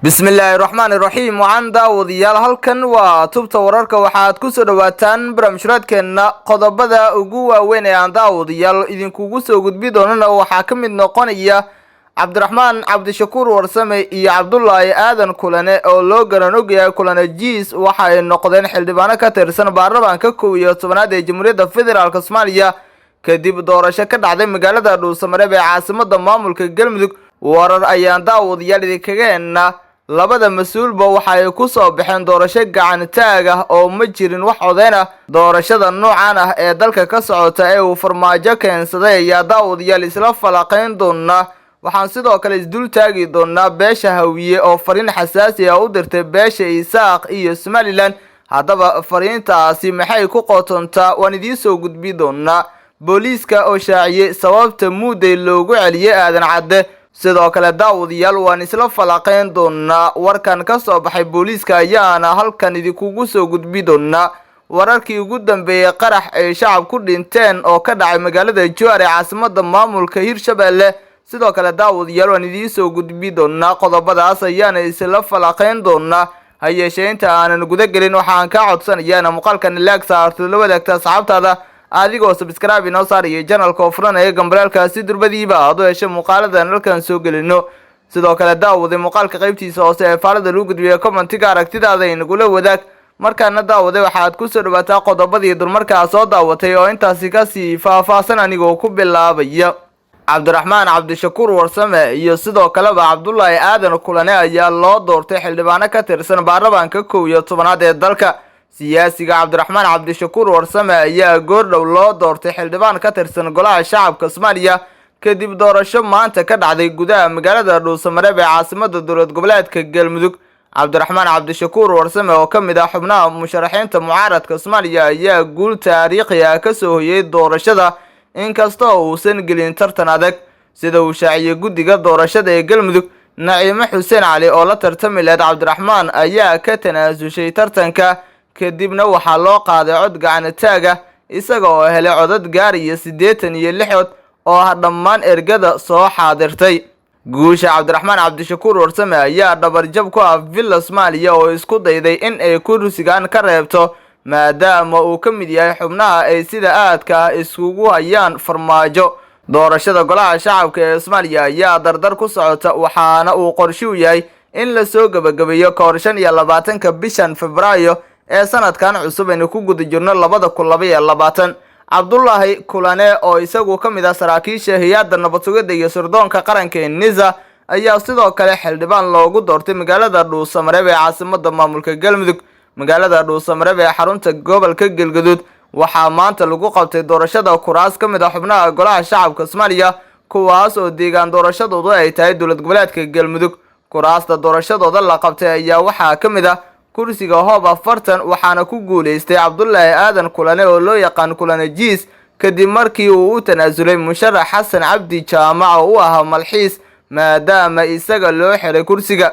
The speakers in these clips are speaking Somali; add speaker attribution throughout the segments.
Speaker 1: Bismillaahi raxmaani raxiim. Waxaan daawadayaal, halkan waa Tubta Wararka. Waxaad kusoo dhawaataan barnaamijraadkeena. Qodobada ugu waaweyn ee aan daawadayaal idinkugu soo gudbi doonana waxaa ka mid noqonaya Cabdiraxmaan Cabdishakuur Warsame iyo Cabdulaahi Aadan Kulane oo loo garan ogyahay Kulane Jiis, waxa ay noqdeen xildhibaano ka tirsan baarlamaanka 11aad ee Jamhuuriyadda Federaalk Soomaaliya kadib doorasho ka dhacday magaalada Dhuusamareeb ee caasimada maamulka Galmudug. Warar ayaan daawadayaal idinkaga heenaa. Labada mas-uulba waxa ay ku soo baxeen doorasho gacan taag ah oo ma jirin wax codeyn ah. Doorashada noocan ah ee dalka ka socota ee uu Farmaajo keensaday ayaa daawadayaal isla falaqayn doonaa. Waxaan sidoo kale isdul taagi doonaa beesha Hawiye oo fariin xasaasi ah u dirtay beesha Isaaq iyo Somalilan. Haddaba fariintaasi maxay ku qotontaa? Waan idiin soo gudbi doonaa. Booliiska oo shaaciyey sababta Muudey loogu celiyey Aadan Cadde, sidoo kale daawadayaal waan isla falaqayn doonaa. Warkan ka soo baxay booliiska ayaana halkan idinkugu soo gudbi doonaa. Wararkii ugu dambeeyey qarax ay shacab ku dhinteen oo ka dhacay magaalada Jowhar ee caasimada maamulka Hirshabelle, sidoo kale daawadayaal waan idiin soo gudbi doonaa. Qodobadaas ayaana isla falaqayn doonaa. Ha yeeshee inta aanan guda gelin, waxaan kaa codsanayaa muuqaalkan like saarto, la wadaagta asxaabtaada, adigoo subscribe inoo saaraya channelka oo furanaya gambaleelka si durbadiiba aad u hesho muuqaaladan halkan soo gelino. Sidoo kale daawade, muuqaalka qaybtiisa hoose ee faalada lagu gudbiya commentiga aragtidaada inagula wadaag. Markaana daawade, waxaad kusoo dhawaataa qodobadii dulmarkaa soo daawatay oo intaasi kasii faahfaahsan, anigoo ku bilaabaya Cabdiraxmaan Cabdishakuur Warsame iyo sidoo kaleba Cabdulaahi Aadan Kulane ayaa loo doortay xildhibaano ka tirsan baarlamaanka 11aad ee dalka. Siyaasiga Cabdiraxmaan Cabdishakuur Warsame ayaa goordhow loo doortay xildhibaan ka tirsan Golaha Shacabka Soomaaliya kadib doorasho maanta ka dhacday gudaha magaalada Dhuusamareeb ee caasimada dowlad goboleedka Galmudug. Cabdiraxmaan Cabdishakuur Warsame oo ka mid ah xubnaha musharaxiinta mucaaradka Soomaaliya ayaa guul taariikhi ah kasoo hoyay doorashada, inkasta oo uusan gelin tartan adag. Sida uu shaaciyey guddiga doorashada ee Galmudug, Naciimo Xuseen Cali oo la tartami lahayd Cabdiraxmaan ayaa ka tanaasushay tartanka, kadibna waxaa loo qaaday cod gacan taaga, isaga oo helay codad gaaraya 86 cod oo ah dhammaan ergada soo xaadirtay. Guusha Cabdiraxmaan Cabdishakuur Warsame ayaa dhabarjab ku ah Villa Soomaaliya oo isku dayday in ay kursigan ka reebto, maadaama uu ka mid yahay xubnaha ay sida aadka ah iskugu hayaan Farmaajo. Doorashada Golaha Shacabka ee Soomaaliya ayaa dardar ku socota, waxaana uu qorshe u yahay in lasoo gebagabeeyo kahor 25-ka bishan Febraayo ee sanadkan cusub aynu ku guda jirno, 2022. Cabdulaahi Kulane oo isagu ka mid ah saraakiisha hay-adda nabad sugidda iyo sirdoonka qaranka ee NISA ayaa sidoo kale xildhibaan loogu doortay magaalada Dhuusamareeb ee caasimada maamulka Galmudug. Magaalada Dhuusamareeb ee xarunta gobolka Galgaduud waxaa maanta lagu qabtay doorashada kuraas ka mid ah xubnaha Golaha Shacabka Soomaaliya, kuwaas oo deegaan doorashadoodu ay tahay dowlad goboleedka Galmudug. Kuraasta doorashadooda la qabtay ayaa waxaa ka mid ah kursiga Hoob 40, waxaana ku guuleystay Cabdulaahi Aadan Kulane oo loo yaqaan Kulane Jiis, kadib markii uu u tanaasulay musharax Xasan Cabdi Jaamac oo u ahaa malxiis, maadaama isaga loo xiray kursiga.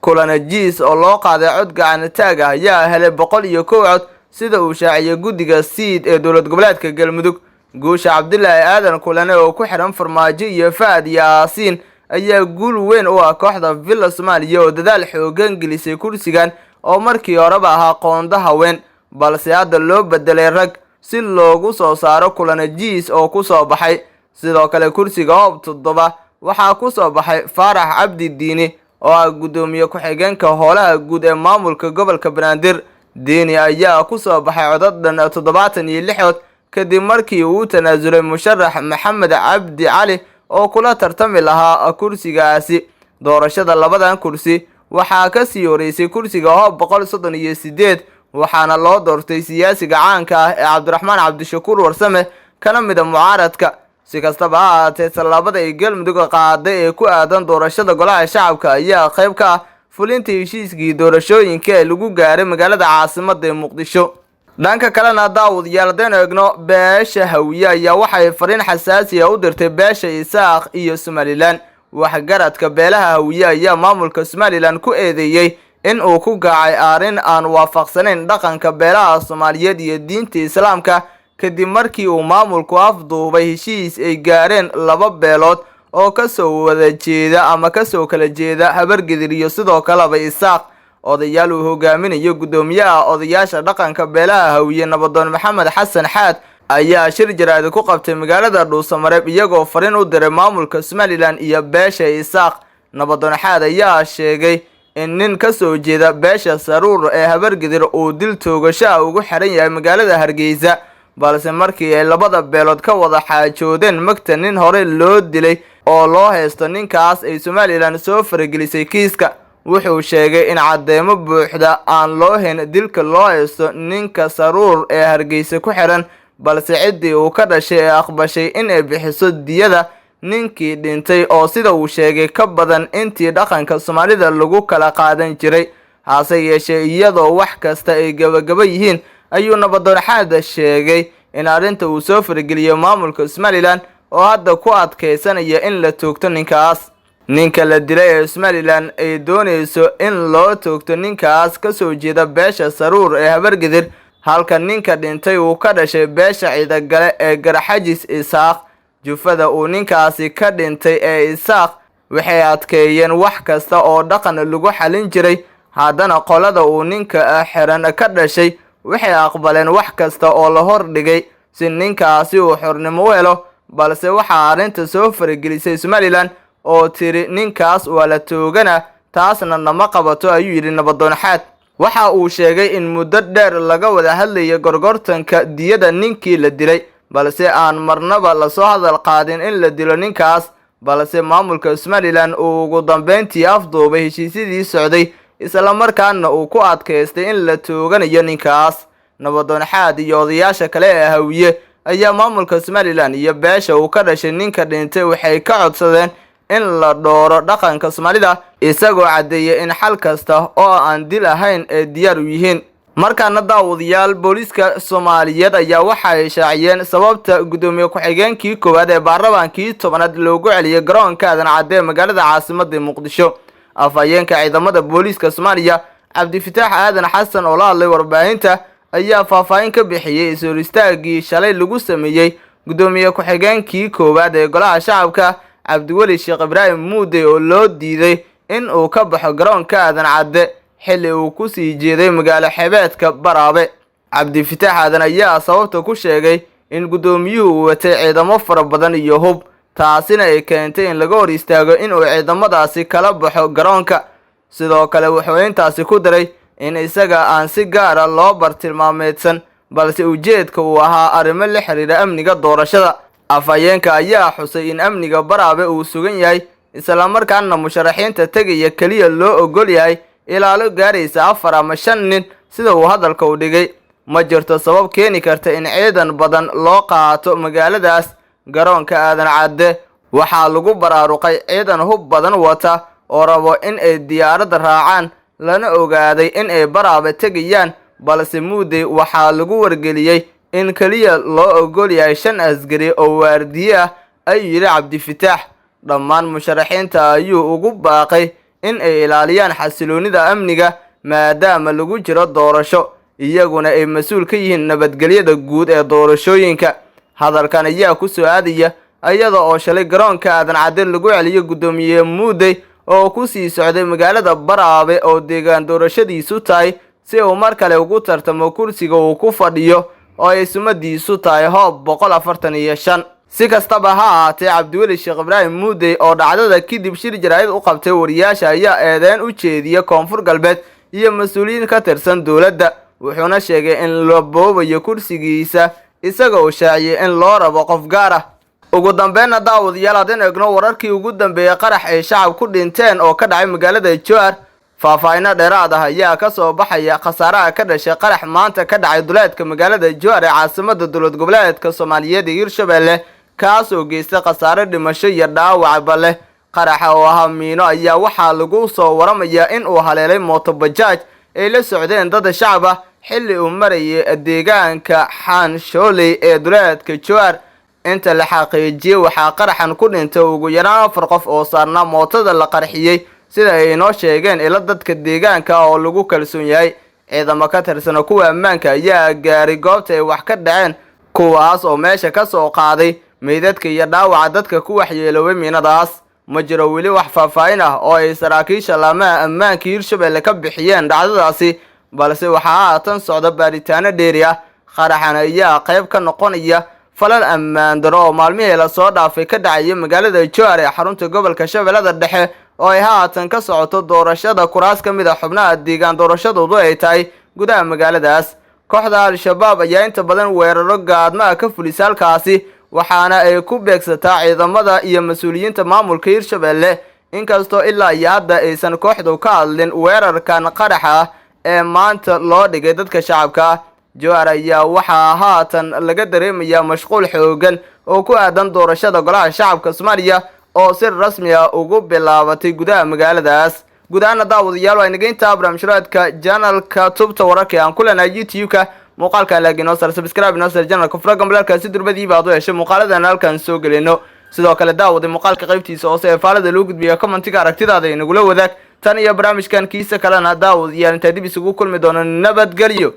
Speaker 1: Kulane Jiis oo loo qaaday cod gacan taag ah ayaa helay 101 cod, sida uu shaaciyey guddiga SIID ee dowlad goboleedka Galmudug. Guusha Cabdilaahi Aadan Kulane oo ku xiran Farmaajo iyo Fahad Yaasiin ayaa guul weyn u ah kooxda Villa Soomaaliya oo dadaal xoogan gelisay kursigan oo markii horeba ahaa qoonda haween, balse hadda loo bedelay rag si loogu soo saaro Kulane Jiis oo ku soo baxay. Sidoo kale kursiga Hoob 7 waxaa ku soo baxay Faarax Cabdi Diini oo ah guddoomiye ku-xigeenka howlaha guud ee maamulka gobolka Banaadir. Diini ayaa ku soo baxay codad dhan 76 cod, kadib markii uu u tanaasulay musharax Maxamed Cabdi Cali oo kula tartami lahaa kursigaasi. Doorashada labadan kursi waxaa kasii horeysay kursiga Hoob 138, waxaana loo doortay siyaasiga caanka ah ee Cabdiraxmaan Cabdishakuur Warsame, kana mida mucaaradka. Si kastaba ha ahaatee, tallaabada ay Galmudug qaaday ee ku aadan doorashada Golaha Shacabka ayaa qayb ka ah fulinta heshiiskii doorashooyinka ee lagu gaaray magaalada caasimada ee Muqdisho. Dhanka kalena daawadayaal, haddaynu eegno, beesha Hawiye ayaa waxay fariin xasaasi ah u dirtay beesha Isaaq iyo Somalilan. Waxgaradka beelaha Hawiye ayaa maamulka Somalilan ku eedeeyey in uu ku gacay arrin aan waafaqsanayn dhaqanka beelaha Soomaaliyeed iyo diinta Islaamka, kadib markii uu maamulku afduubay heshiis ay gaareen laba beelood oo oo kasoo wada jeeda ama kasoo kala jeeda Habargidir iyo sidoo kaleba Isaaq. Odayaal uu hogaaminayo guddoomiyaha odayaasha dhaqanka beelaha Hawiye, Nabadoon Maxamed Xasan Xaad, ayaa shir jaraa'id ku qabtay magaalada Dhuusamareeb, iyagoo fariin u diray maamulka Somaliland iyo beesha Isaaq. Nabadoon Xaad ayaa sheegay in nin kasoo jeeda beesha Saruur ee Habargidir uu dil toogashaha ugu xiran yahay magaalada Hargeysa, balse markii ay labada beelood ka wada xaajoodeen magta nin hore loo dilay oo loo haysto ninkaas, ay Somaliland soo faragelisay kiiska. Wuxuu sheegay in cadeymo buuxda aan loo hayn dilka loo haysto ninka Saruur ee Hargeysa ku xiran, balse ciddii uu ka dhashay ee aqbashay in ay bixiso diyada ninkii dhintay, oo sida uu sheegay ka badan intii dhaqanka Soomaalida lagu kala qaadan jiray. Hase yeeshee, iyadoo wax kasta ay gabagaba yihiin, ayuu Nabadoon Xaad sheegay in arrinta uu soo farageliyey maamulka Somaliland oo hadda ku adkeysanaya in la toogto ninkaas. Ninka la dilay ee Somaliland ay doonayso in loo toogto ninkaas kasoo jeeda beesha Saruur ee Habargidir, halka ninka dhintay uu ka dhashay beesha Ciidagale ee Garxajis Isaaq. Jufada uu ninkaasi ka dhintay ee Isaaq waxay adkeeyeen wax kasta oo dhaqan lagu xalin jiray, haddana qolada uu ninka xiran ka dhashay waxay aqbaleen wax kasta oo la hordhigay si ninkaasi uu xornimo u helo, balse waxaa arrinta soo faragelisay Somaliland oo tiri ninkaas waa la toogana, taasna nama qabato, ayuu yidhi Nabadoon Xaad. Waxa uu sheegay in muddo dheer laga wada hadlayay gorgortanka diyada ninkii la dilay, balse aan marnaba lasoo hadal qaadin in la dilo ninkaas, balse maamulka Somaliland uu ugu dambeyntii afduubay heshiisyadii socday, islamarkaana uu ku adkaystay in la tooganayo ninkaas. Nabadoon Xaad iyo odayaasha kale ee Hawiye ayaa maamulka Somaliland iyo beesha uu ka dhashay ninka dhintay waxay ka codsadeen in la dhooro dhaqanka Soomaalida, isagoo caddeeyay in xal kasta oo aan dil ahayn ay diyaar u yihiin. Markaana daawadayaal, booliiska Soomaaliyeed ayaa waxa ay shaaciyeen sababta guddoomiye ku-xigeenkii koowaad ee baarlamaankii 10aad loogu celiyay garoonka Aadan Cadde ee magaalada caasimadda Muqdisho. Afhayeenka ciidamada booliiska Soomaaliya, Cabdifataax Aadan Xasan, oo la hadlay warbaahinta, ayaa faahfaahin ka bixiyey is-hor istaagii shalay lagu sameeyey guddoomiye ku-xigeenkii koowaad ee golaha shacabka, Cabdiweli Sheekh Ibraahim Muudey, oo loo diiday in uu ka baxo garoonka Aadan Cadde xilli uu kusii jeeday magaalo xebeedka Baraabe. Cabdifataax Aadan ayaa sababta ku sheegay in guddoomiyuhu uu watay ciidamo fara badan iyo hub, taasina ay keentay in laga hor istaago inuu ciidamadaasi kala baxo garoonka. Sidoo kale wuxuu intaasi ku daray in isaga aan si gaara loo bartilmaameedsan, balse ujeedka uu ahaa arrimo la xiriira amniga doorashada. Afhayeenka ayaa xusay in amniga Baraabe uu sugan yahay, islamarkaana musharaxiinta tegaya keliya loo ogol yahay ilaalo gaaraysa 4 ama 5 nin, sida uu hadalka u dhigay. Ma jirto sabab keeni karta in ciidan badan loo qaato magaaladaas. Garoonka Aadan Cadde waxaa lagu baraaruqay ciidan hub badan wata oo rabo in ay diyaaradda raacaan, lana ogaaday in ay Baraabe tegayaan, balse Muudey waxaa lagu wargeliyey in keliya loo ogol yahay 5 askari oo waardiye ah, ayuu yidhi Cabdifataax. Dhammaan musharaxiinta ayuu ugu baaqay in ay ilaaliyaan xasiloonida amniga maadaama lagu jiro doorasho, iyaguna ay mas-uul ka yihiin nabadgelyada guud ee doorashooyinka. Hadalkan ayaa ku soo aadaya iyada oo shalay garoonka Aadan Cadde lagu celiyo guddoomiye Muudey oo ku sii socday magaalada Baraabe oo deegaan doorashadiisu tahay, si uu mar kale ugu tartamo kursiga uu ku fadhiyo oo ay sumadiisu tahay Hoob 145. Si kastaba ha ahaatee, Cabdiweli Sheekh Ibraahim Muudey oo dhacdada kadib shir jaraa'id u qabtay wariyaasha ayaa eedeyn u jeediya Koonfur Galbeed iyo mas-uuliyiin ka tirsan dowladda, wuxuuna sheegay in la boobayo kursigiisa, isaga oo shaaciyay in loo rabo qof gaar ah. Ugu dambeynna daawadayaal, haddeen eegno wararkii ugu dambeeyey qarax ay shacab ku dhinteen oo ka dhacay magaalada Jowhar. Faahfaahinno dheeraad ah ayaa ka soo baxaya khasaaraha ka dhashay qarax maanta ka dhacay duleedka magaalada Jowhar ee caasimada dowlad goboleedka Soomaaliyeed ee Hirshabelle, kaasoo geystay khasaare dhimasho iyo dhaawacba leh. Qaraxa oo ahaa miino ayaa waxaa lagu soo waramayaa in uu haleelay mootobajaaj ay la socdeen dad shacab ah xilli uu marayay deegaanka Xaanshooley ee duleedka Jowhar. Inta la xaqiijiyey waxaa qaraxan ku dhintay ugu yaraan 4 qof oo saarnaa mootada la qarxiyey, sida ay inoo sheegeen ilo dadka deegaanka oo lagu kalsoon yahay. Ciidamo ka tirsan kuwa ammaanka ayaa gaaray goobta ay wax ka dhaceen, kuwaas oo meesha ka soo qaaday Meydadka iyo dhaawaca dadka ku waxyeeloobay miinadaas. Ma jiro weli wax faahfaahin ah oo ay saraakiisha laamaha ammaanka Hirshabelle ka bixiyeen dhacdadaasi, balse waxaa haatan socda baaritaano dheeri ah. Qaraxan ayaa qayb ka noqonaya falal ammaan daro oo maalmihii lasoo dhaafay ka dhacaya magaalada Jowhar ee xarunta gobolka Shabeellada Dhexe, oo ay haatan ka socoto doorashada kuraas ka mid ah xubnaha deegaan doorashadoodu ay tahay gudaha magaaladaas. Kooxda Al-Shabaab ayaa inta badan weeraro gaadmaha ka fulisa halkaasi, waxaana ay ku beegsataa ciidamada iyo mas-uuliyiinta maamulka Hirshabelle, inkastoo ilaa iyo hadda aysan kooxdu ka hadlin weerarkan qaraxa ah ee maanta loo dhigay dadka shacabka. Jowhar ayaa waxaa haatan laga dareemayaa mashquul xoogan oo ku aadan doorashada golaha shacabka Soomaaliya oo si rasmi ah ugu bilaabatay gudaha magaaladaas. Guud ahaana, daawadayaal, waa inaga intaa barnaamijraadka janalka Tubta Wararka ee aan ku leenahay YouTube-ka. Muuqaalkan like inoo sar, subscribe inoo sar janalka, fura gambalaalka si durbadiiba aad u heshay muuqaaladan halkan soo gelino. Sidoo kale, daawada, muuqaalka qaybtiisa hoose ee faalada loo gudbiya commentiga aragtidaada inagula wadaag. Tan iyo barnaamijkan kiisa kalena, daawadayaal, intaa dib isugu kulmi doono, nabadgelyo.